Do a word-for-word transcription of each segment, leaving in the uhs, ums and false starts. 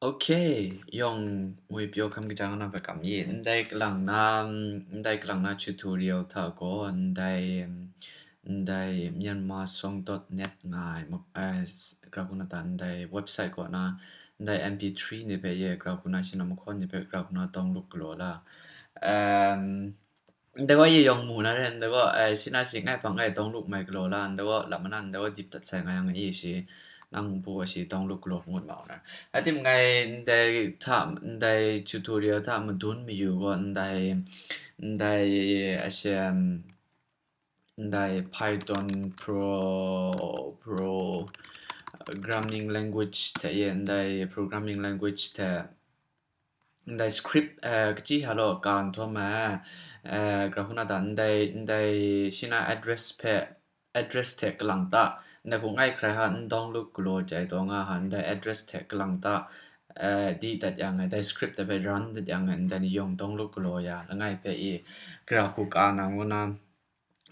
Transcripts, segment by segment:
Okay, yawng ngwi pyaw hkam kaja na hpe kam ye, ndai kalang na, ndai kalang na tutorial hta gaw, ndai, ndai myanmar song dot net nga ai, ma-, eh, s-, grau hku na ta, ndai website kaw na, ndai M P three ni hpe ye grau hku na, shi na mahkawn ni hpe grau hku na download galaw la. Em, ndai gaw ye yawng mu na re, ndai gaw, eh, shi na shi ngai hpang ngai download mai galaw la, ndai gaw lam na, ndai gaw dip dat sai nga yang e shi, nang bu shi download galaw ngut ma u na. A tim ngai ndai hta, ndai tutorial hta madun mayu gaw, ndai, ndai, a shem, ndai Python pro-, programming language hte ye, ndai programming language hte, ndai script, eh, kaji ha law ka nhtawm ai, eh, grau hku na ta, ndai, ndai shi na address hpe, address hte kalang ta, ndai hku ngai hkrai ha n download galaw jai taw nga ha, ndai address hte kalang ta, eh, di dat yang ai, dai script hpe run dat yang ai, ndai ni yawng download galaw ya, langai hpe i, grau hku ka na ngu na,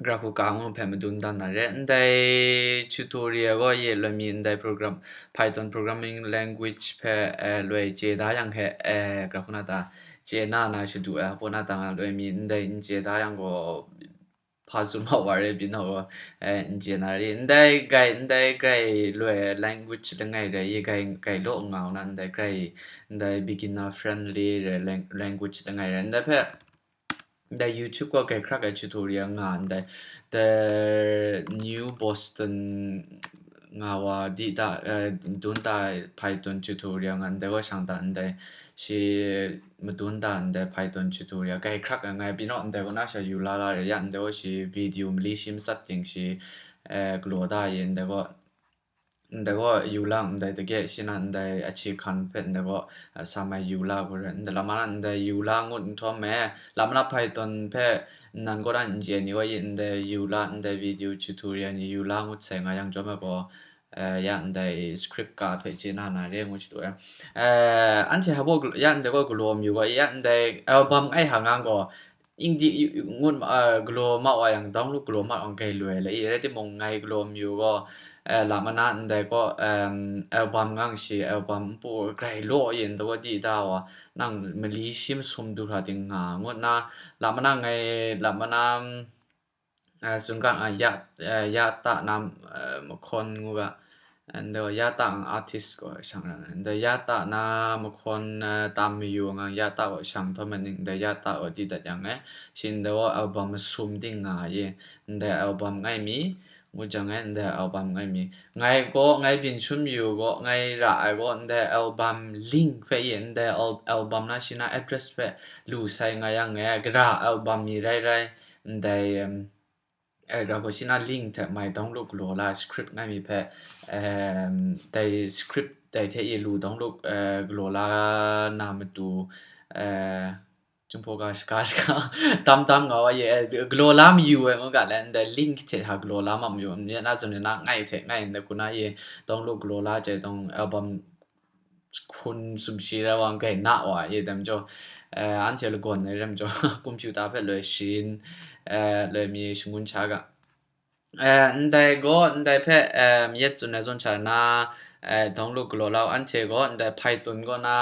grau hku ka ngu hpe madun dan na re. Ndai tutorial gaw ye loi mi ndai program, Python programming language hpe, eh, loi chye da yang hte, eh, grau hku na ta, chye na na shadu ai, hpaw na ta nga loi mi ndai n chye da yang gaw, hpa tsun ma wa re, byin hta gaw, eh, n chye na re. Ndai gai, ndai grai loi language langai rai i, gai, gai law nga u na, ndai grai, ndai beginner friendly re lang-, language langai rai. Ndai hpe, ndai YouTube gaw gai hkrak ai tutorial nga ndai, The New Boston nga wa di da, eh, dun da ai Python tutorial nga ndai gaw shang da ndai, shi madun da ndai Python tutorial gai hkrak ai ngai, pyi naw, ndai gaw na sha yu la la re, ya ndai gaw shi video mali shi matsat ting shi, eh, galaw da ye, ndai gaw, ndai gaw yu lang, ndai dage shi na ndai ahkye hkan hpe ndai gaw, eh, sa mai yu la gaw re, ndai lam na ndai yu la ngut nhtawm me, lam na Python hpe nan kaw na n chye ni gaw ye ndai yu la, ndai video tutorial ni yu la ngut sai nga yang chyawm ai gaw, eh, ya ndai script ka hpe chye na na re ngu shadu ai. Eh, anhte hpa gaw ya ndai gaw galaw mayu gaw, ya ndai album ai ha ngang gaw, ing di, i, i, ngut ma, eh, galaw ma wa yang, download galaw ma wa yang gai loi le i, rai timung ngai galaw mayu gaw, eh, lam na ndai gaw, em, album ngang shi, album npu grai law yin, ndai gaw di da wa, nang mali shi masum du hkra ting nga, ngut na, lam na ngai, lam na, eh, tsun ga, ah, ya, eh, ya ta na, eh, mahkawn ngu ga, ndai gaw ya ta nga artist gaw shang ran ai. Ndai ya ta na mahkawn, eh, tam mayu nga ya ta gaw shang htaw ma ning, ndai ya ta gaw di dat yang e, shi ndai gaw album masum ting nga ye, ndai album ngai mi, ngu jang e, ndai album ngai mi. Ngai gaw, ngai byin shun yu gaw, ngai ra ai gaw, ndai album link hpe ye, ndai al-, album na shi na address hpe lu sai nga yang e, gara album mi rai rai, ndai, em, eh, grau hku shi na link hte mai download galaw la, script ngai mi hpe, em, dai script dai hte i lu download, eh, galaw la na matu, eh, Jinghpaw ga shaga shaga tam tam nga wa ye, eh, galaw la mayu ai ngu ga le, ndai link hte hta galaw la ma mayu, ya na zawn na ngai hte ngai ndai hku na ye download galaw la jai dawng album hkun sumshi rai wa, grai na wa ye dam jaw, eh, anhte lagawn ai ram jaw, computer hpe loi shin, eh, loi mi shangun sha ga. Eh, ndai gaw, ndai hpe, eh, yet tsun ai zawn sha na, eh, download galaw la u, anhte gaw, ndai Python gaw na,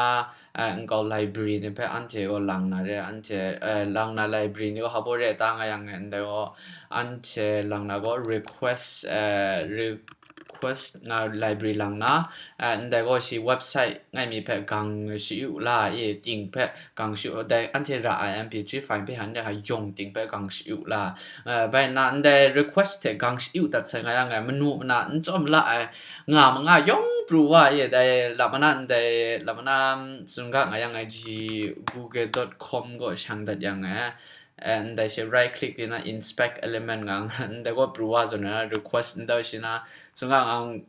eh, nkau library ni hpe anhte gaw lang na re, anhte, eh, lang na library ni gaw hpa baw re ta nga yang, ndai gaw, anhte lang na gaw request, eh, request nga library lang na, eh, ndai gaw shi website ngai mi hpe gang shi yu la, e ting hpe gang shi yu, dai anhte ra ai M P three file hpe htan de hka yawng ting hpe gang shi yu la, eh, bai na ndai request hte gang shi yu dat sai nga yang ngai manu mana n tsawm la ai, nga ma nga yawng pru wa e, dai lam mana ndai lam mana, mm, tsun ga nga yang ngai ji google dot com gaw shang dat yang ngai, eh, ndai shi right click di na inspect element nga, ndai gaw pru wa zawn na request ndai shi na, tsun ga ngang,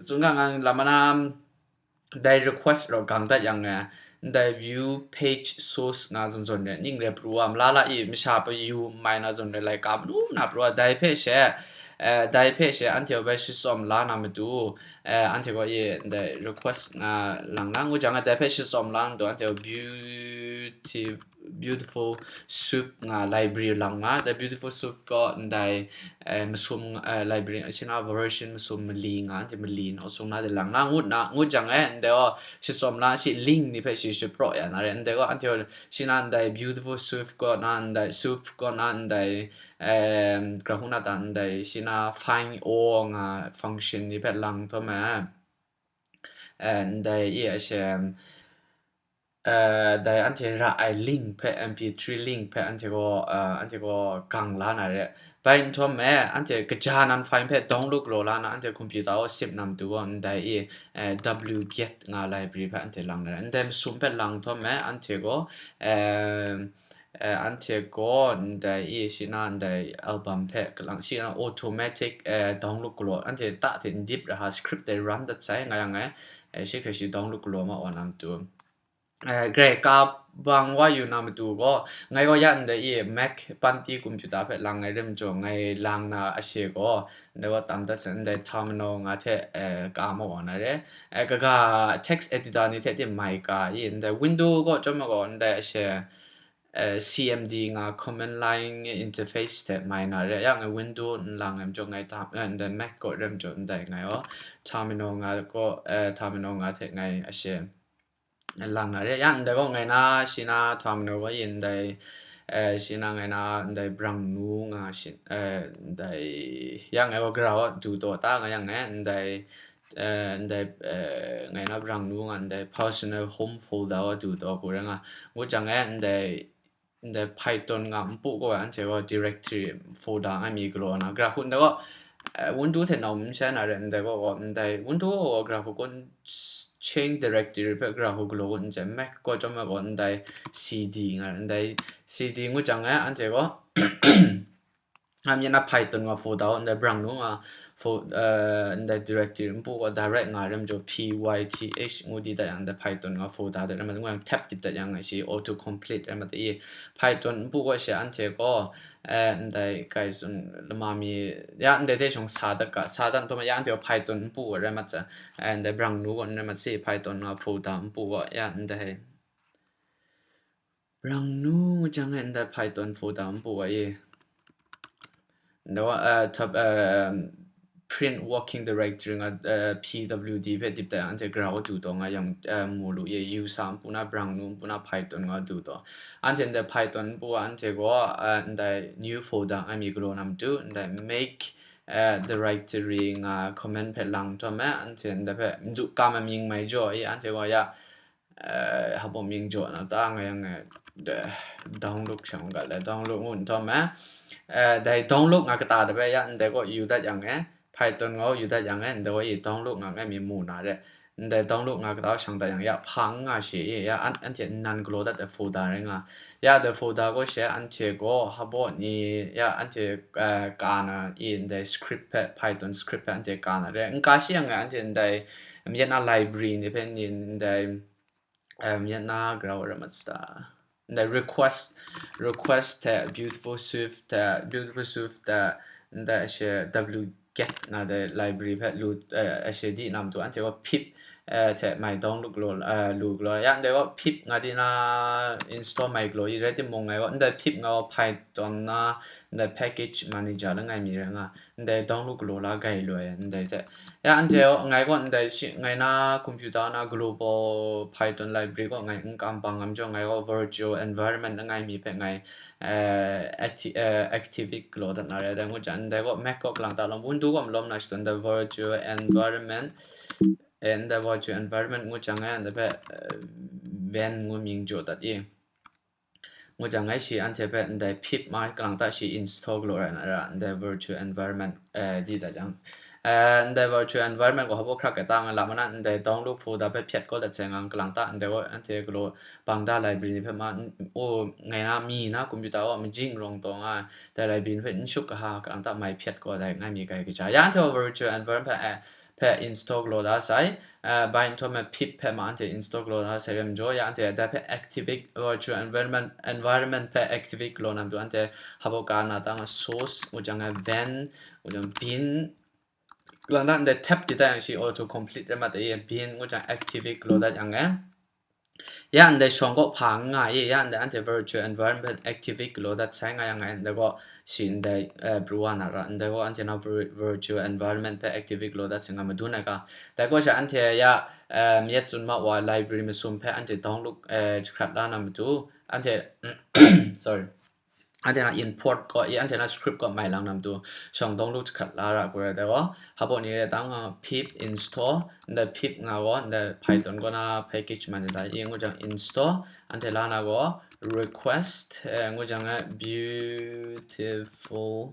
tsun ga ngang lam mana, dai request rau gang dat yang e, ndai view page source nga zawn zawn re, ning re pru wa, mala la i masha pa yu mai na zawn re, laika manu mana pru wa, dai hpe she, eh, dai hpe she anhte bai shitsawm la na matu, eh, anhte gaw e ndai request nga lang na ngu jang, dai hpe shitsawm la na matu, anhte view beautiful soup nga library lang na, the beautiful soup gaw ndai, eh, masum, eh, library, ashin a version masum mali nga, anhte mali na, sum na de lang na, ngut na, ngut jang e, ndai gaw, shi tsawm na, shi link ni hpe shi shapraw ya na re, ndai gaw, anhte gaw, shi na ndai beautiful soup gaw na, ndai soup gaw na, ndai, em, grahuna ta ndai, shi na find all nga function ni hpe lang htaw me, eh, ndai i a she, eh, dai anhte ra ai link hpe, M P three link hpe anhte gaw, eh, anhte gaw gang la na re. Bai nhtawm me, anhte kaja nan file hpe download galaw la na, anhte computer gaw sip na matu gaw ndai i, eh, W get nga library hpe anhte lang na re. Ndai masum hpe lang nhtawm me, anhte gaw, eh, eh, anhte gaw ndai i shi na ndai album hpe kalang shi na automatic, eh, download galaw, anhte ta hte ndip ra ha script dai run dat sai nga yang ngai, eh, shi hkrai shi download galaw ma wa na matu. Eh, grai ka bang wa yu na matu gaw, ngai gaw ya ndai i Mac panti computer hpe lang ai rim jaw, ngai lang na a she gaw, ndai gaw tam dat sai, ndai terminal nga hte, eh, ka ma wa na re. Eh, kaga text editor ni hte tim mai ka i, ndai window gaw chyawm ai gaw, ndai a she, eh, C M D nga command line interface hte mai na re, ya ngai window n lang ai majaw ngai tam, eh, ndai Mac gaw rim jaw ndai ngai gaw terminal nga gaw, eh, terminal nga hte ngai a she lang na re. Ya ndai gaw ngai na shi na terminal wa i ndai, eh, shi na ngai na ndai brang nu nga shi, eh, ndai ya ngai gaw grau du taw ta nga yang e ndai, eh, ndai, eh, ngai na brang nu nga ndai personal home folder wa du taw ku re nga. Ngut jang e ndai, ndai Python nga npu gaw anhte gaw directory folder nga mi galaw na. Grahku ndai gaw, eh, window hte nau n sha na re ndai gaw, gaw ndai window gaw grahku gaw n change directory hpe grahku galaw gaw n chye, Mac gaw chyawm ai gaw ndai C D nga re, ndai C D ngut jang e anhte gaw, a myit na Python nga folder gaw ndai brang nu nga fo-, eh, ndai directory npu gaw direct nga rim jaw P Y T H ngu di dat yang ndai Python nga folder dat rim ngu yang tab dip dat yang ngai shi auto complete rim dat i Python npu gaw she anhte gaw, eh, ndai kai tsun lama mi ya ndai hte shawng sa dat ga, sa dat nhtawm ya anhte gaw Python npu gaw rim mat sa, eh, ndai brang nu gaw n rim mat si Python nga folder npu gaw ya ndai brang nu ngut jang e ndai Python folder npu wa i. Ndai wa, eh, tab, eh, print working directory nga, eh, P W D hpe dip tai anhte grau du taw nga yang, eh, mu lu ye, user npu na brang nu npu na Python nga du taw. Anhte ndai Python npu wa anhte gaw, eh, ndai new folder nga mi galaw na matu, ndai make, eh, directory nga command hpe lang taw me, anhte ndai hpe madu kam ai mying mai jaw i, anhte gaw ya, eh, hpa mying jaw na ta nga yang e, de, download shang ga le, download ngu nhtawm e, eh, dai download nga kata de bai ya, ndai gaw yu dat yang e, Python nga yu dat yang e, ndai gaw i download nga ngai mi mu na re. Ndai download nga kata shang dat yang ya, hpang nga shi i, ya, an-, anhte nnan galaw dat de folder ring nga. Ya, de folder gaw she, anhte gaw hpa ni, ya, anhte, eh, ka na i, ndai script hpe, Python script hpe anhte ka na re. N ka shi yang e, anhte ndai, myit na library ni hpe ni, ndai, eh, myit na grau rim mat sa ta. Ndai request, request hte beautiful soup hte, beautiful soup hte, ndai a she W get nga dai library hpe lu, eh, a she di na matu anhte gaw pip, eh, hte mai download galaw, eh, lu galaw. Ya ndai gaw pip nga di na install mai galaw i rai timung ngai gaw, ndai pip nga gaw Python na, ndai package manager langai mi rai nga. Ndai download galaw la gai loi, ndai hte. Ya, anhte gaw, ngai gaw ndai shi, ngai na computer na global Python library gaw ngai n kam bang ai majaw, ngai gaw virtual environment langai mi hpe ngai, eh, acti-, eh, activate galaw dat na re, dai ngut jang, ndai gaw Mac gaw kalang ta lawm, Windows gaw malawm na shadawn, ndai virtual environment, eh, ndai virtual environment ngut jang ngai, ndai hpe, eh, van ngu mying jaw dat i. Ngut jang ngai shi anhte hpe ndai pip ma kalang ta shi install galaw rai na ra, ndai virtual environment, eh, di dat jang. Eh, ndai virtual environment gaw hpa hkrak kata nga lam na, ndai download folder hpe hpyat kau dat sai nga kalang ta, ndai gaw anhte galaw bang da library ni hpe ma, n-, o, ngai na mi na computer gaw majing rawng taw nga, dai library ni hpe n shup kaha kalang ta mai hpyat kau dai ngai mi gai kaja. Ya anhte gaw virtual environment hpe, eh, hpe install galaw da sai, eh, bai nhtawm e pip hpe ma anhte install galaw da sai rem jaw, ya anhte dai hpe activate, virtual environment, environment hpe activate galaw na matu anhte hpa ka na ta nga source, ngut jang e van, ngut jang bin, kalang ta ndai tab di dat yang shi auto complete rai mat ai, bin ngut jang activate galaw dat yang e. Ya ndai shawng gaw hpa n nga i, ya ndai anhte virtual environment activate galaw dat sai nga yang ngai, ndai gaw shi ndai, eh, pru wa na ra, ndai gaw anhte na vir-, virtual environment hpe activate galaw dat sai nga madun ai ga. Dai gaw sha anhte ya, eh, myit tsun ma wa library masum hpe anhte download, eh, jahkrat la na matu, anhte, sorry, anhte na import gaw, i anhte na script gaw mai lang na matu, shawng download jahkrat la ra gaw rai dai gaw, hpa baw ni rai tang, ah, pip install, ndai pip nga gaw, ndai Python gaw na package man da i, ngu jang install, anhte la na gaw, request, eh, ngu jang, eh, beautiful,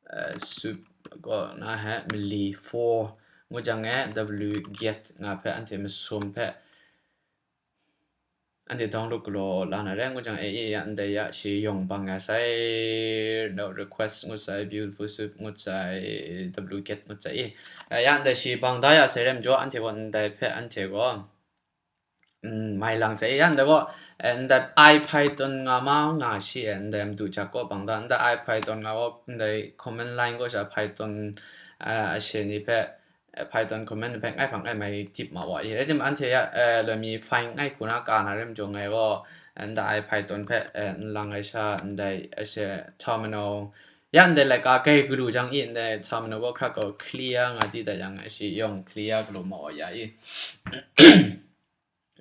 eh, soup gaw na he, mali four, ngu jang, eh, wget nga hpe, anhte masum hpe, anhte download galaw la na re, ngu jang, eh, eh, ya, ndai ya, shi yawng bang ya sai, no request ngut sai, beautiful soup ngut sai, wget ngut sai, eh, ya, ndai shi bang da ya sai rem jaw, anhte gaw ndai hpe, anhte gaw, mm, mai lang sai, ya, ndai gaw, eh, ndai IPython nga ma nga shi, eh, ndai madu jak gaw bang da, ndai IPython nga gaw, ndai command line gaw sha Python, eh, ashe ni hpe, eh, Python command hpe ngai hpang ngai mai tip ma wa i. Rai tim anhte ya, eh, loi mi fine ngai hku na ka na rim jung ngai gaw, eh, nda ai Python hpe, eh, n lang ai sha, ndai, eh, she terminal. Ya ndai laika kai galu jang i, ndai terminal gaw hkra gaw clear nga di da yang, eh, shi yawng clear galu ma wa ya i.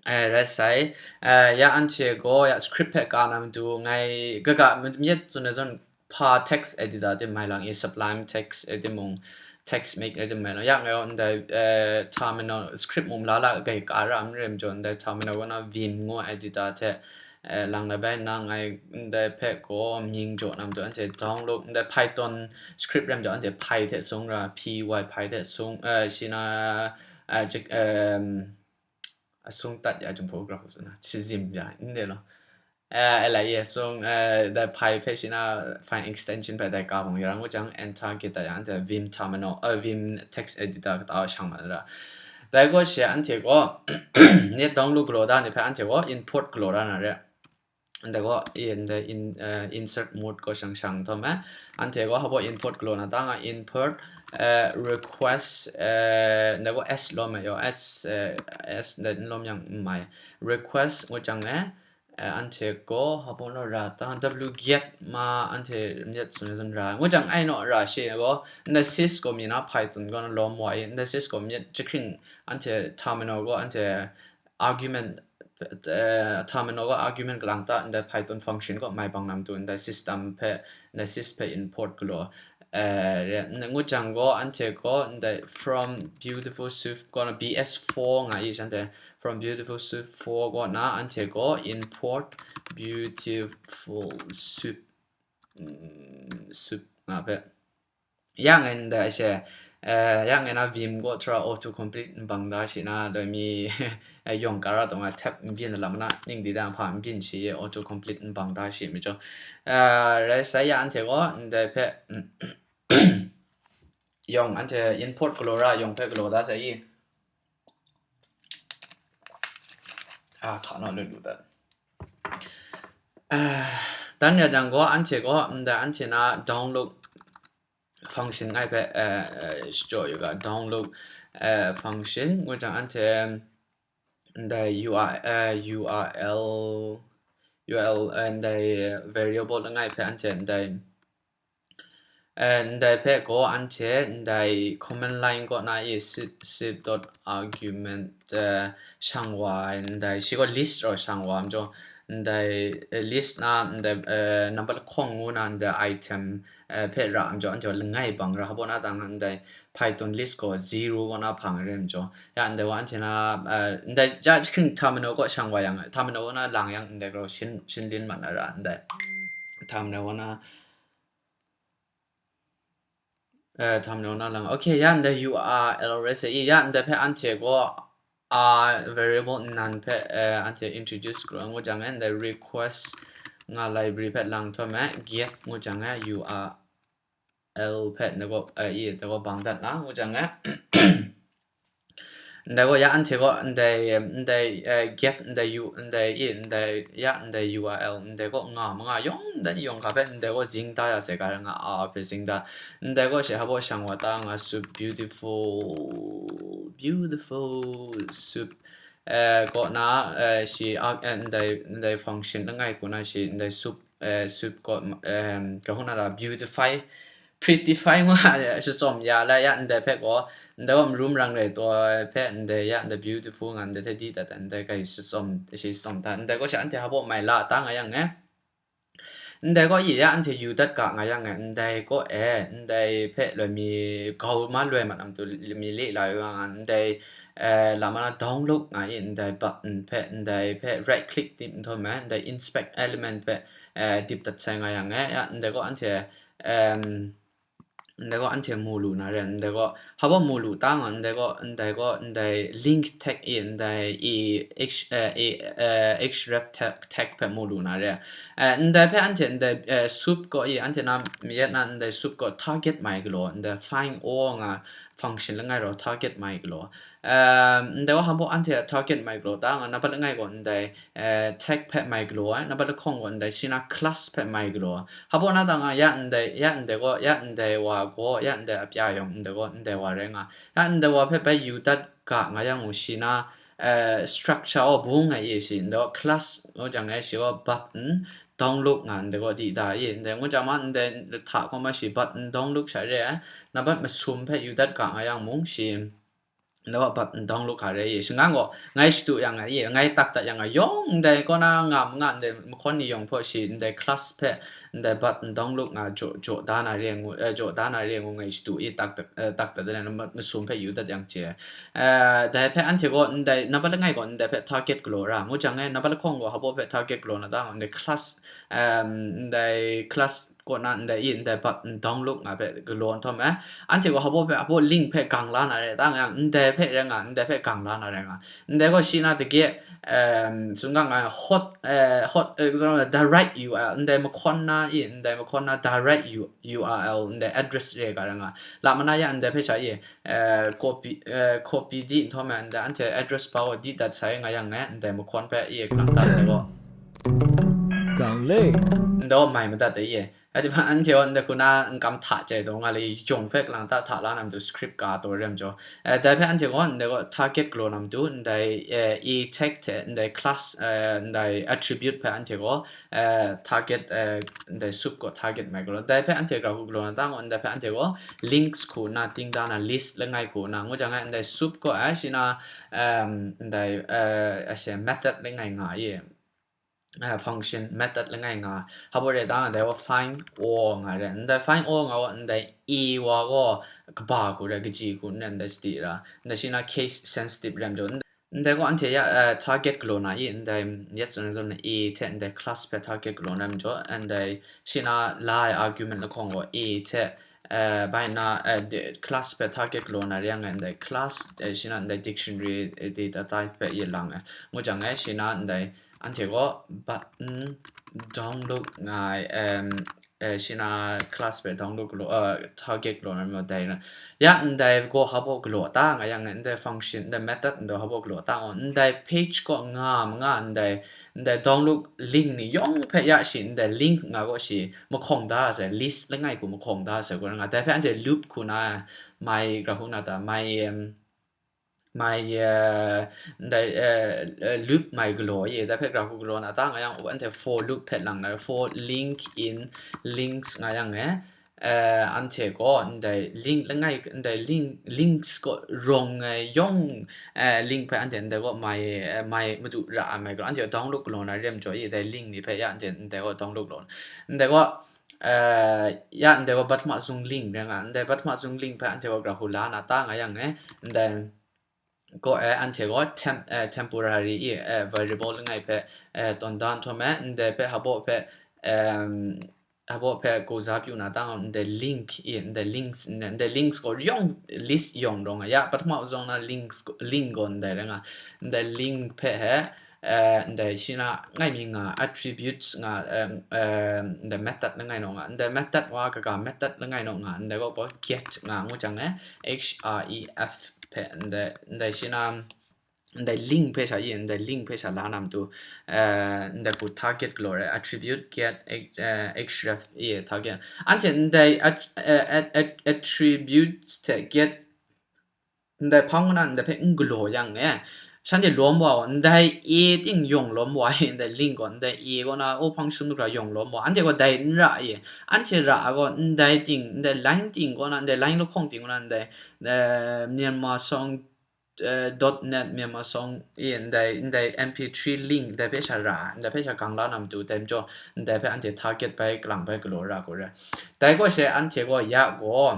Eh, rai sai, eh, ya anhte gaw ya script hpe ka na matu ngai, kaga myit tsun ai zawn hpa text editor tim mai lang i, Sublime Text editor mung, TextMake editor mai lang, ya ngai gaw ndai, eh, terminal script mung la la gai ka ra n rim jaw, ndai terminal gaw na Vim ngu editor hte, eh, lang na bai na ngai ndai hpe gaw mying jaw na matu anhte download, ndai Python script rim jaw anhte Py hte sung ra, P Y Py hte sung, eh, shi na, eh, jik, ehm, a sung tat ya jung photograph sung na, shi zim ya, n de lo. Eh, e lai ye sung, eh, dai Py hpe shi na, Py extension hpe dai ka bang ya, ngu jang enter kit da yang, the Vim terminal, eh, Vim text editor kata shang ma ra. Dai gaw shi anhte gaw, net download galaw da ni hpe anhte gaw import galaw da na re. Ndai gaw, i, ndai in, eh, insert mode gaw shang shang htaw me. Anhte gaw hpa baw import galaw na ta nga import, eh, request, eh, ndai gaw S lawm ai yaw, S, eh, S ndai n lawm yang n mai. Request ngu jang e, eh, anhte gaw hpa baw naw ra ta, wget ma anhte myit tsun ai zawn ra. Ngu jang ai naw ra she gaw, ndai sys gaw mi na Python gaw na lawm wa i, ndai sys gaw myit jahkring anhte terminal gaw anhte argument, eh, terminal gaw argument kalang ta ndai Python function gaw mai bang na matu ndai system hpe, ndai sys hpe import galaw, eh, re, ngu jang gaw anhte gaw ndai from beautiful soup gaw na B S four nga i shanhte, from beautiful soup four gaw na anhte gaw import beautiful soup, mm, soup nga hpe. Ya ngai ndai she, eh, ya ngai na Vim gaw tara auto complete n bang da shi na, doi mi, eh, yawng kara taw nga tap n byin lam na, ning di da hpa n byin shi, auto complete n bang da shi mi jaw. Eh, rai sai ya anhte gaw ndai hpe, yawng anhte import galaw ra, yawng hpe galaw da sai i. Ah, hka naw lu lu dat. Ah, dan ya jang gaw anhte gaw ndai anhte na download function ngai hpe, eh, eh, shachyaw yu ga, download, eh, function ngu jang anhte ndai U R, eh, U R L, U R L, eh, ndai variable langai hpe anhte ndai, eh, ndai hpe gaw anhte ndai command line kaw na i sys, sys dot argument, eh, shang wa ai ndai shi gaw list rau shang wa ai majaw, ndai, eh, list na ndai, eh, number lahkawng ngu na ndai item, eh, hpe ra ai majaw, anhte gaw langai bang ra hpa baw na ta nga ndai Python list gaw zero kaw na hpang ai rai majaw, ya ndai gaw anhte na, eh, ndai ja jahkring terminal kaw shang wa yang, terminal kaw na lang yang ndai gaw shin, shin lin mat na ra ndai terminal kaw na, eh, terminal na lang. Okay, ya ndai U R L rai sai i, ya ndai hpe anhte gaw, ah, variable nnan hpe, eh, anhte introduce kru ngu jang e, ndai request nga library hpe lang htaw me, get ngu jang e, U R L hpe ndai gaw, eh, i, ndai gaw bang dat na ngu jang e. Ndai gaw ya anhte gaw ndai, ndai, eh, get ndai u, ndai i, ndai ya, ndai U R L, ndai gaw nga ma nga yawng ndai yawng hka hpe ndai gaw zing da ya sai ga nga a hpe zing da. Ndai gaw she hpa baw shang wa ta nga soup, beautiful, beautiful soup, eh, kaw na, eh, shi, ah, eh, ndai, ndai function langai kaw na shi, ndai soup, eh, soup kaw, em, kahuna la beautify, prettify ngu a, shi tsawm ya la ya, ndai hpe kaw, ndai kaw marum rang rai taw hpe, ndai ya, ndai beautiful nga, ndai hte di dat, ndai kai shi tsawm, shi tsawm ta, ndai kaw sha anhte hpa baw mai la ta nga yang e. Ndai kaw ye ya anhte yu dat ga nga yang e, ndai kaw e, ndai hpe loi mi gau ma loi mat na matu mi le la yu nga, ndai, eh, lama na download nga i, ndai button hpe, ndai hpe right click dip nhtawm e, ndai inspect element hpe, eh, dip dat sai nga yang e, ya, ndai kaw anhte, em, ndai kaw anhte mu lu na re, ndai kaw, hpa baw mu lu ta nga, ndai kaw, ndai kaw, ndai link tag i, ndai i, H, eh, i, eh, href tag, tag hpe mu lu na re. Eh, ndai hpe anhte ndai, eh, soup kaw i, anhte na, yet na ndai soup kaw target mai galaw, ndai find all nga function langai rau target mai galaw. Em, ndai wa hpa baw anhte a target mai galaw ta nga, nambat langai gaw ndai, eh, tag hpe mai galaw ai, nambat lahkawng gaw ndai shi na class hpe mai galaw. Hpa baw na ta nga, ya ndai, ya ndai gaw, ya ndai wa gaw, ya ndai apya yawng ndai gaw, ndai wa rai nga. Ya ndai wa hpe bai yu dat ga nga yang u shi na, eh, structure aw bung ai i shi, ndai gaw class ngu jang e shi gaw button download nga ndai gaw di da i, ndai ngu jang ma ndai hta gaw ma shi button download sha re ai, nambat masum hpe yu dat ga nga yang mung shi, ndai wa button download hka re i, shinggan gaw ngai shadu yang nga i, ngai tak dat yang nga, yawng ndai kaw na nga ma nga ndai mahkawn ni yawng hpaw shi, ndai class hpe, ndai button download nga jaw, jaw da na re ngu, eh, jaw da na re ngu ngai shadu i, tak dat, eh, tak dat de na ma-, masum hpe yu dat yang che. Eh, dai hpe anhte gaw ndai, nambat langai gaw ndai hpe target galaw ra, ngu jang e, nambat lahkawng gaw hpa baw hpe target galaw na ta nga, ndai class, em, ndai class kaw na ndai i, ndai button download nga hpe galaw nhtawm e, anhte gaw hpa baw hpe, hpa baw link hpe gang la na re ta nga yang, ndai hpe rai nga, ndai hpe gang la na rai nga. Ndai gaw shi na dage, em, tsun ga nga hot, eh, hot, eh, direct U R L, ndai mahkawn na i, ndai mahkawn na direct U-, U R L, ndai address re ga rai nga. Lama na ya ndai hpe sha i, eh, copy, eh, copy di nhtawm e, ndai anhte address bar gaw di dat sai nga yang e, ndai mahkawn hpe i, kanang ta ndai gaw. Gang le. Ndai gaw mai madat ai i. Adi hpa anhte gaw ndai hku na n kam hta jai taw nga le, yawng hpe kalang ta hta la na matu script ka taw re ai majaw, eh, dai hpe anhte gaw ndai gaw target galaw na matu, ndai, eh, i tag hte ndai class, eh, ndai attribute hpe anhte gaw, eh, target, eh, ndai soup gaw target mai galaw. Dai hpe anhte gara hku galaw na ta gaw, ndai hpe anhte gaw links hku na, ting da na, list langai hku na, ngu jang e ndai soup gaw, eh, shi na, em, ndai, eh, a she method langai nga i. Eh, function method langai nga, hpa baw re ta nga, ndai gaw find all nga re, ndai find all nga gaw, ndai i wa gaw kaba hku re, kaji hku n re, ndai sadi ra, ndai shi na case sensitive re ai majaw, ndai gaw anhte ya, eh, target galaw na i, ndai yet tsun ai zawn na i hte ndai class hpe target galaw na ai majaw, ndai shi na la ai argument lahkawng gaw i hte, eh, bai na, eh, de-, class hpe target galaw na re yang e, ndai class, eh, shi na ndai dictionary, eh, data type hpe i lang ai, ngu jang e, shi na ndai anhte gaw button download nga ai, em, eh, shi na class hpe download galaw, eh, target galaw na majaw dai na. Ya ndai gaw hpa baw galaw ta nga yang e, ndai function, ndai method ndai hpa baw galaw ta nga, ndai page gaw nga ma nga, ndai, ndai download link ni yawng hpe ya shi, ndai link nga gaw shi mahkawng da ai, list langai hku mahkawng da ai, gaw nga, dai hpe anhte loop hku na mai, gara hku na ta, mai, em, mai, eh, ndai, eh, eh, loop mai galaw i, dai hpe gara hku galaw na ta nga yang, anhte for loop hpe lang na, for link in links nga yang e, eh, anhte gaw ndai link langai, ndai link, links gaw rawng ai yawng, eh, link hpe anhte ndai gaw mai, eh, mai madu ra ai mai galaw, anhte gaw download galaw na re ai majaw i, dai link ni hpe ya anhte ndai gaw download galaw, ndai gaw, eh, ya ndai gaw pahtama zung link rai nga, ndai pahtama zung link hpe anhte gaw gara hku la na ta nga yang e, ndai gaw e, anhte gaw tem-, eh, temporary i, eh, variable langai hpe, eh, tawn da nhtawm e, ndai hpe hpa baw hpe, em, hpa baw hpe gawza pyu na ta nga, ndai link i, ndai links, ndai links gaw yawng, list yawng rawng ai, ya pahtama zung na links, link gaw ndai rai nga, ndai link hpe he, eh, ndai shi na ngai mi nga, attributes nga, eh, eh, ndai method langai naw nga, ndai method wa kaga method langai naw nga, ndai gaw gaw get nga ngu jang e, H R E F hpe ndai, ndai shi na, ndai link hpe sha i, ndai link hpe sha la na matu, eh, ndai hku target galaw re, attribute get, eh, href i target. Anhte ndai at-, eh, at-, at-, attributes hte get ndai hpang ngu na ndai hpe n galaw yang e, shanhte lawm wa, ndai A ting yawng lawm wa, ndai link gaw, ndai A kaw na, o, function lu hkra yawng lawm wa, anhte gaw dai n ra ye, anhte ra ai gaw, ndai ting, ndai line ting kaw na, ndai line lahkawng ting kaw na, ndai, eh, Myanmar song, eh, dot net Myanmar song, e, ndai, ndai M P three link, ndai hpe sha ra, ndai hpe sha gang la na matu, dai majaw, ndai hpe anhte target bai, kalang bai galaw ra gaw re. Dai gaw she anhte gaw ya gaw,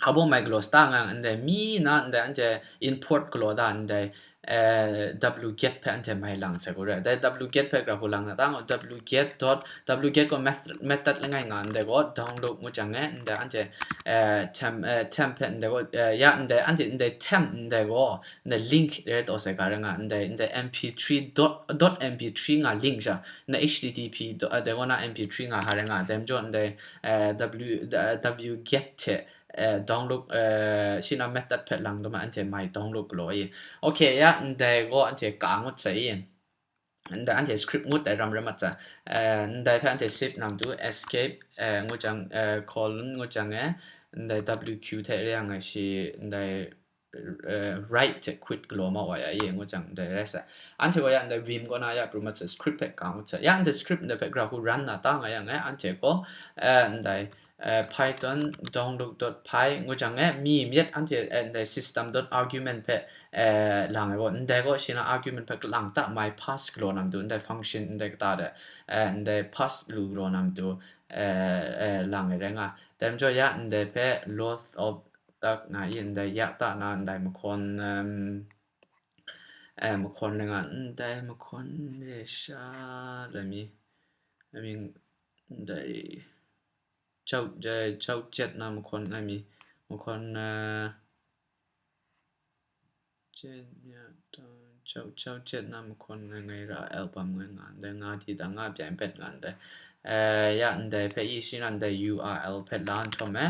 hpa baw mai galaw sa ta nga, ndai mi na, ndai anhte import galaw da, ndai, eh, wget hpe anhte mai lang sai gaw re. Dai wget hpe gara hku lang na ta nga, wget dot, wget gaw method, method langai nga, ndai gaw download ngu jang e, ndai anhte, eh, temp, eh, temp hpe ndai gaw, eh, ya ndai anhte ndai temp ndai gaw, ndai link re taw sai ga re nga, ndai, ndai M P three dot, dot M P three nga link sha, ndai H T T P dot, eh, dai gaw na M P three nga hpa re nga, dai majaw ndai, eh, W, eh, wget hte, eh, download, eh, shi na method hpe lang dum ai, anhte mai download galaw i. Okay, ya, ndai gaw anhte ka ngut sai i. Ndai anhte script ngut ai ram rai mat sai. Eh, ndai hpe anhte save na matu, escape, eh, ngu jang, eh, colon ngu jang e, ndai W Q hte re yang e shi, ndai, eh, write hte quit galaw ma wa ya i ngu jang, ndai rai sai. Anhte gaw ya ndai vim kaw na ya pru mat sai, script hpe ka ngut sai. Ya ndai script ndai hpe gara hku run na ta nga yang e, anhte gaw, eh, ndai, eh, Python download dot py ngu jang e, mi myit anhte, eh, ndai system dot argument hpe, eh, lang ai gaw, ndai gaw shi na argument hpe kalang ta mai pass galaw na matu, ndai function ndai kata de, eh, ndai pass lu galaw na matu, eh, eh, lang ai rai nga. Dai majaw ya ndai hpe load of tak nga i, ndai ya ta na ndai mahkawn, em, eh, mahkawn rai nga, ndai mahkawn re sha lai mi, I mean, ndai chau, eh, chau jet na mahkawn ngai mi, mahkawn, eh, jet ya ta, chau, chau jet na mahkawn ngai ngai ra album ngai nga ndai, nga di da nga byan pet nga ndai. Eh, ya ndai hpe i shi na ndai U R L hpe la nhtawm e.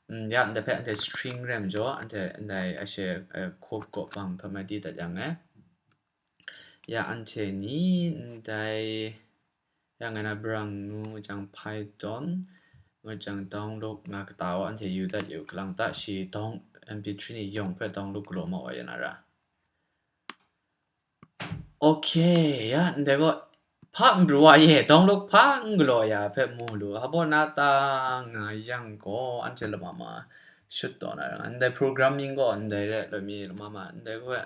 Mm, ya ndai hpe anhte string rem jaw, anhte ndai ashe, eh, code kaw bang nhtawm e di dat yang e. Ya anhte ni ndai, ya ngai na brang nu jang Python, ngu jang download nga kata wa anhte yu dat yu, kalang ta shi down, M P three ni yawng hpe download galaw ma wa ya na ra. Okay, ya, ndai gaw hpa n pru wa ye, download hpa n galaw ya hpe mu lu, hpa baw na ta nga yang gaw, anhte lama ma shut taw na ra, ndai programming gaw ndai re, loi mi lama ma, ndai gaw,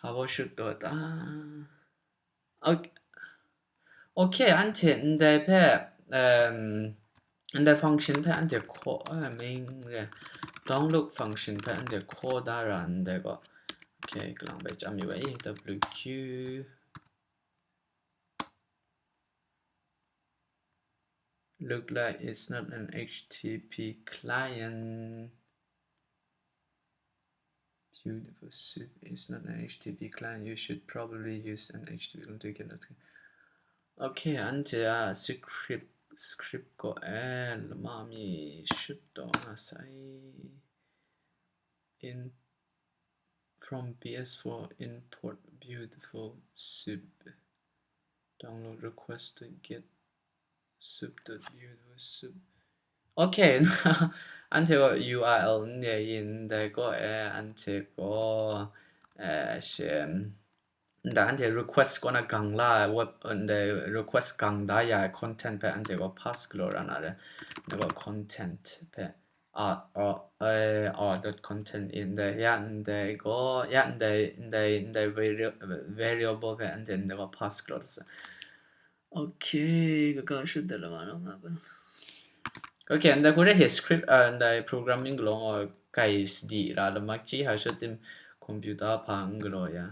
hpa baw shut taw ta. Ok, okay, anhte ndai hpe, em, ndai function hpe anhte call, eh, main re, download function hpe anhte call da ra ndai gaw. Okay, kalang bai chyam yu ai, W Q. Look like it's not an H T T P client. Beautiful soup is not an H T T P client. You should probably use an H T T P client to get it. Okay, anhte a script, script gaw e, lama mi shut taw nga sai. In from P S four import beautiful soup. Download request to get soup dot beautiful soup. Okay, anhte gaw U R L n de yin dai gaw e, anhte gaw, eh, shem, nda anhte request kaw na gang la, web, ndai request gang da ya content hpe anhte gaw pass galaw ra na re, ndai gaw content hpe, ah, ah, eh, ah, dot content in dai, ya ndai gaw, ya ndai, ndai, ndai varia-, variable hpe anhte ndai gaw pass galaw da sa. Okay, kaga shut da lama nang nga ba. Okay, ndai hku re he script, ah, ndai programming galaw gaw kai sadi ra lama chi ha shut tim computer hpa n galaw ya.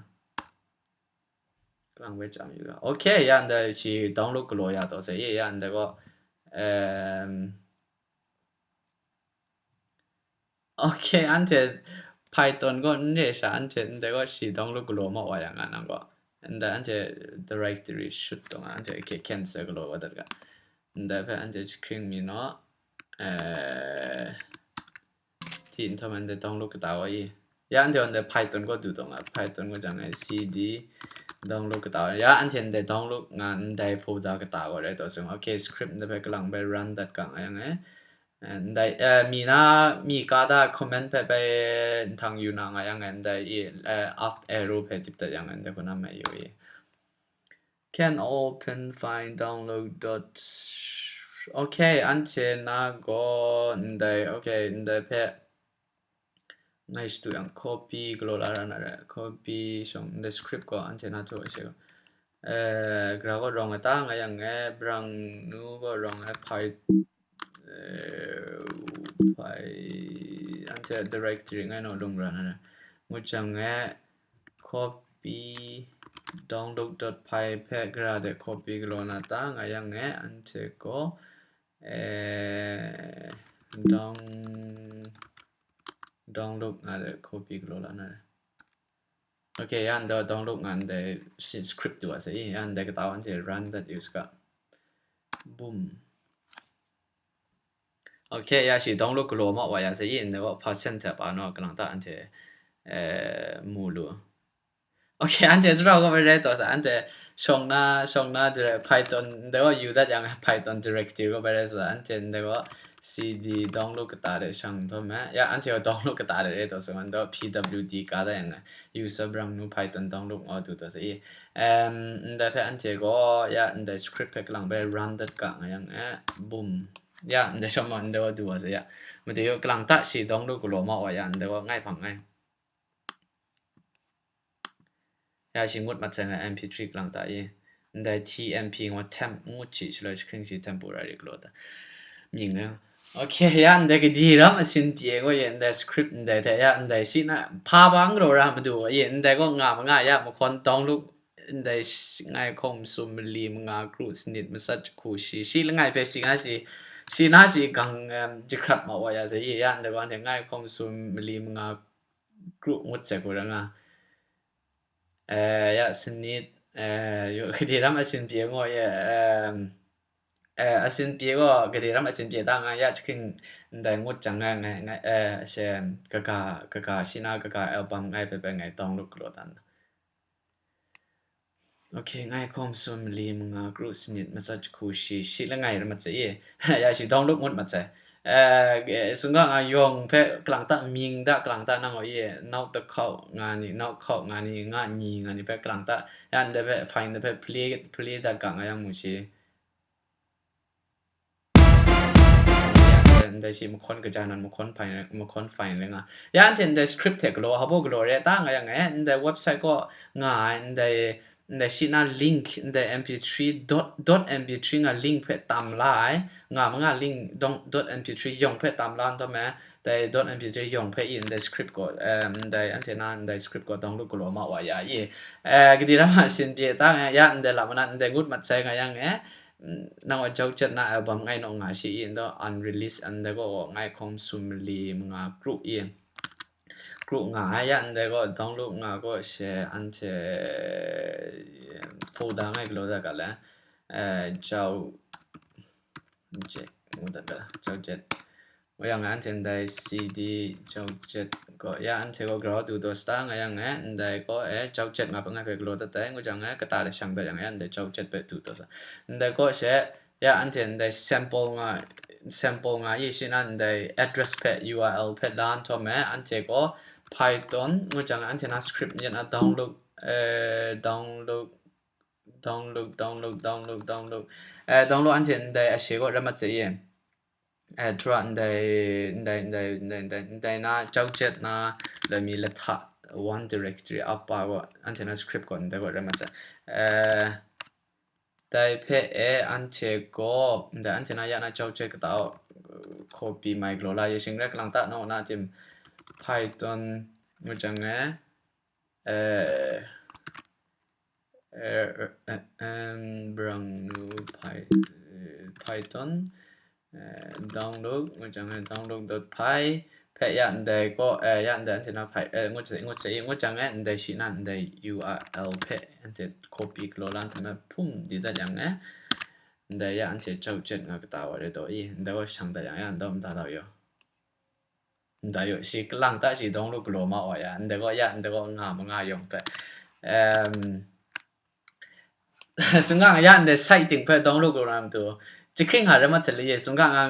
Kalang bai chyam yu ga. Okay, ya ndai shi download galaw ya taw se, ye ya ndai gaw, em, okay, anhte Python gaw n re sha, anhte ndai gaw shi download galaw ma wa yang a nang gaw. Ndai anhte directory shut taw nga, anhte ke cancel galaw wa dat ga. Ndai hpe anhte jahkring mi naw, eh, ti nhtawm anhte download kata wa i. Ya anhte ndai Python gaw du taw nga, Python gaw jang ai C D download kata wa. Ya anhte ndai download nga ndai folder kata wa rai taw se nga. Okay, script ndai hpe kalang bai run dat ga nga yang e. Eh, ndai, eh, mi na, mi ka da comment hpe bai nhtang yu na nga yang, eh, ndai i, eh, up arrow hpe dip dat yang, eh, ndai kaw na mai yu i. Can open file download dot, okay, anhte na gaw ndai, okay, ndai hpe ngai shadu yang copy galaw la ra na re, copy shawng ndai script gaw anhte na htu ai she gaw, eh, gra gaw rawng ai ta nga yang e, brang nu gaw rawng ai, Py-, eh, Py-, anhte directory ngai naw lung ra na re. Ngut jang e, copy download dot py hpe gara de copy galaw na ta nga yang e, anhte gaw, eh, down-, download nga de copy galaw la na re. Okay, ya ndai download nga ndai si script du wa sa i, ya ndai kata wa anhte run dat yu saga. Boom. Okay, ya shi download galaw ma wa ya sa i, ndai wa percent hte pa naw kalang ta anhte, eh, mu lu. Okay, anhte tara gaw bai rai taw sa, anhte shawng na, shawng na dire Python, ndai gaw yu dat yang Python directory gaw bai rai sa, anhte ndai gaw C D download kata de shang nhtawm me. Ya, anhte gaw download kata de rai taw sa, ndai gaw P W D ka da yang, user brang nu Python download nga du taw sa i. Em, ndai hpe anhte gaw, ya, ndai script hpe kalang bai run dat ga nga yang, eh, boom. Ya, ndai shawng ma, ndai gaw du wa sa ya. Made gaw kalang ta shi download galaw ma wa ya, ndai gaw ngai hpang ngai. Ya shi ngut mat sai na M P three kalang ta i. Ndai T M P ngu tem ngut shi shaloi shi hkring shi temporary galaw ta. Mying na. Okay, ya ndai kadi ram asin pye ngu ye ndai script ndai hte ya ndai shi na hpa ba n galaw ra madu ye ndai gaw nga ma nga ya mahkawn download ndai shi, ngai hkawm sum mali manga kru sanit masat jahku shi, shi langai hpe shi nga shi, shi na shi gang, em, jahkrat ma wa ya sai ye ya ndai gaw anhte ngai hkawm sum mali manga kru ngut sai hku ra nga. Eh, ya, sanit, eh, yu, kadi ram asin pye ngu ye, em, eh, asin pye gaw, kadi ram asin pye ta nga, ya, jahkring ndai ngut jang nga, nga, nga, eh, she, kaga, kaga, shi na kaga album ngai hpe bai ngai download galaw dan. Okay, ngai hkawm sum mali manga kru sanit masat jahku shi, shi langai ram mat sai i. Ya, shi download ngut mat sai. Eh, sung ga nga yawng hpe kalang ta, mying da kalang ta nang gaw i, nau da hkau nga ni, nau hkau nga ni, nga ni nga ni hpe kalang ta, ya ndai hpe file ndai hpe play, play dat ga nga yang mu shi. Ya, ndai shi mahkawn kaja nan mahkawn file, mahkawn file rai nga. Ya anhte ndai script hte galaw, habo galaw re ta nga yang e, ndai website kaw nga ai, ndai, ndai shi na link, ndai M P three dot, dot M P three nga link hpe tam la ai, nga ma nga link dong, dot M P three yawng hpe tam la nhtawm e, dai dot M P three yawng hpe i ndai script gaw, em, ndai anhte na ndai script gaw download galaw ma wa ya i, eh, kadi ram a sin pye ta nga ya, ndai lam na ndai ngut mat sai nga yang e, mm, nang wa jau chet na album ngai naw nga shi i, ndaw unreleased, ndai gaw ngai hkawm sum mali manga kru i, kru nga ai ya, ndai gaw download nga gaw she anhte, em, folder ngai galaw da ga le, eh, jau jet, ngu dat ga, jau jet. Wa yang anhte ndai C D jau jet gaw, ya anhte gaw grau du daw sta nga yang e, ndai gaw e jau jet nga hpe ngai hpe galaw dat ai, ngu jang e kata de shang dat yang e, ndai jau jet hpe du daw sa. Ndai gaw she, ya anhte ndai sample nga, sample nga i shi na ndai address hpe U R L hpe la nhtawm e, anhte gaw Python, ngu jang e anhte na script myit na download, eh, download, download, download, download, download. Eh, download anhte ndai ashe gaw rai mat sai i. Eh, tara ndai, ndai, ndai, ndai, ndai, ndai na, jau jet na, lami lahta, one directory apa gaw, anhte na script gaw, ndai gaw rai mat sai. Eh, dai hpe e, anhte gaw, ndai anhte na ya na jau jet kata, copy mai galaw la, ye shing rai kalang ta naw na tim, Python, ngu jang e, eh, eh, eh, eh, em, brang nu Py-, eh, Python, eh, download, ngu jang e, download dot py, hpe ya ndai gaw, eh, ya ndai anhte na hpai, eh, ngut sai, ngut sai, ngut jang e, ndai shi na ndai U R L hpe anhte copy galaw la nhtawm e hpum di dat yang e, ndai ya anhte jau jet nga kata wa re taw i, ndai gaw shang dat yang ya, ndai gaw mada tau yaw. Ndai yaw, shi kalang ta shi download galaw ma wa ya, ndai gaw ya, ndai gaw nga ma nga yawng hpe. Em, sung ga nga ya, ndai site ting hpe download galaw na matu, jahkring nga rai mat sai le ye, sung ga nga,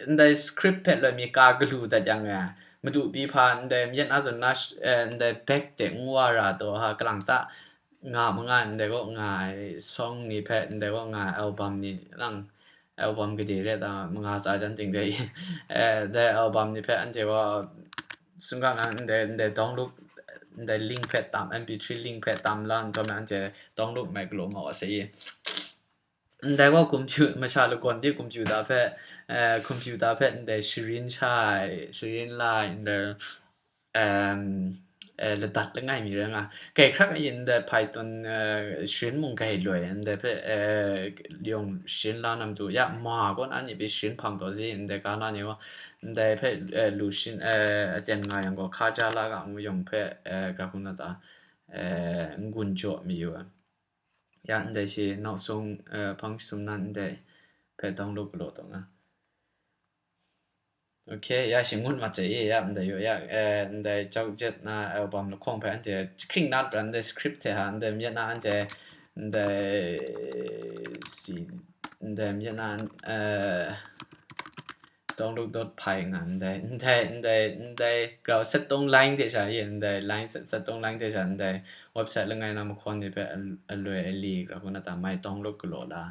ndai script hpe loi mi ka galu dat yang e, madu pyi hpa ndai myit na zun na sh-, eh, ndai back de ngu wa ra taw ha, kalang ta nga ma nga ndai kaw nga ai song ni hpe, ndai kaw nga ai album ni lang, album gade re ta manga tsa jan ting dai, eh, dai album ni hpe anhte gaw sumga na ndai, ndai download, ndai link hpe tam, M P three link hpe tam la nhtawm anhte download mai galaw ma wa sai. Ndai gaw computer, masha lagawn de computer hpe, eh, computer hpe ndai sharin sha ai, sharin la ai, ndai, em, eh, ladat langai mi rai nga. Kai hkrak ayin ndai Python, eh, sharin mung kai loi, ndai hpe, eh, yawng sharin la nam tu, ya ma gaw na ni pyi sharin hpang taw si, ndai ga na ni gaw, ndai hpe, eh, lu sharin, eh, aten nga yang gaw, hka ja la ga ngu yawng hpe, eh, gra hkun na ta, eh, n-gun jaw mayu ai. Ya ndai shi, nau sung, eh, hpang sum nan ndai hpe download galaw taw nga. Ok, ya shi ngut mat sai, ya ndai yaw, ya, eh, ndai Chok Jet na album lahkawng hpe anhte jahkring nat pran, ndai script hte ha, ndai myit na anhte, ndai si, ndai myit na, eh, download dot py nga, ndai, ndai, ndai, ndai grau set tong line hte sha ye, ndai line set, set tong line hte sha, ndai website langai na mahkawn ni hpe al-, aloi ali grau hku na ta mai download galaw la.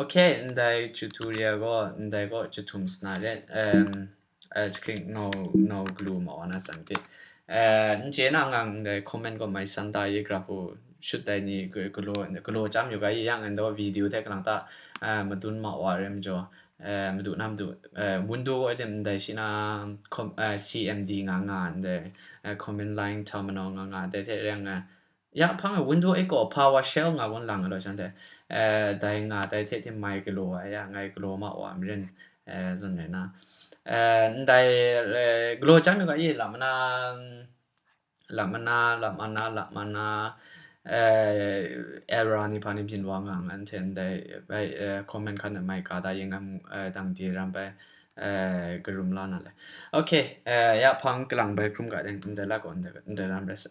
Ok, ndai tutorial gaw, ndai gaw jahtum sna re, em, eh, jahkring nau, nau galu ma wa na tsang hte. Eh, n chye na ngang ndai comment gaw mai san ta ye grau hku shut dai ni gu-, galaw, galaw chyam yu ga ye yang, ndai gaw video hte kalang ta, eh, madun ma wa re majaw, eh, madu na madu, eh, window gaw dim ndai shi na com-, eh, C M D nga nga ndai, eh, command line terminal nga nga, dai hte reng, eh, ya hpang e window e gaw PowerShell nga gawn lang ai law shanhte, eh, dai nga dai hte hte mai galaw ai ya, ngai galaw ma wa marin, eh, zawn rai na, eh, ndai, eh, galaw chyam yu ga ye, lam na, lam na, lam na, lam na, eh, error ni hpa ni byin wa nga nga, anhte ndai bai, eh, comment hkan mai ka da yin ngan, eh, dang di ram bai, eh, karum la na le. Ok, eh, ya hpang kalang bai hkrum ga ding, ndai la gaw, ndai, ndai ram rai sa.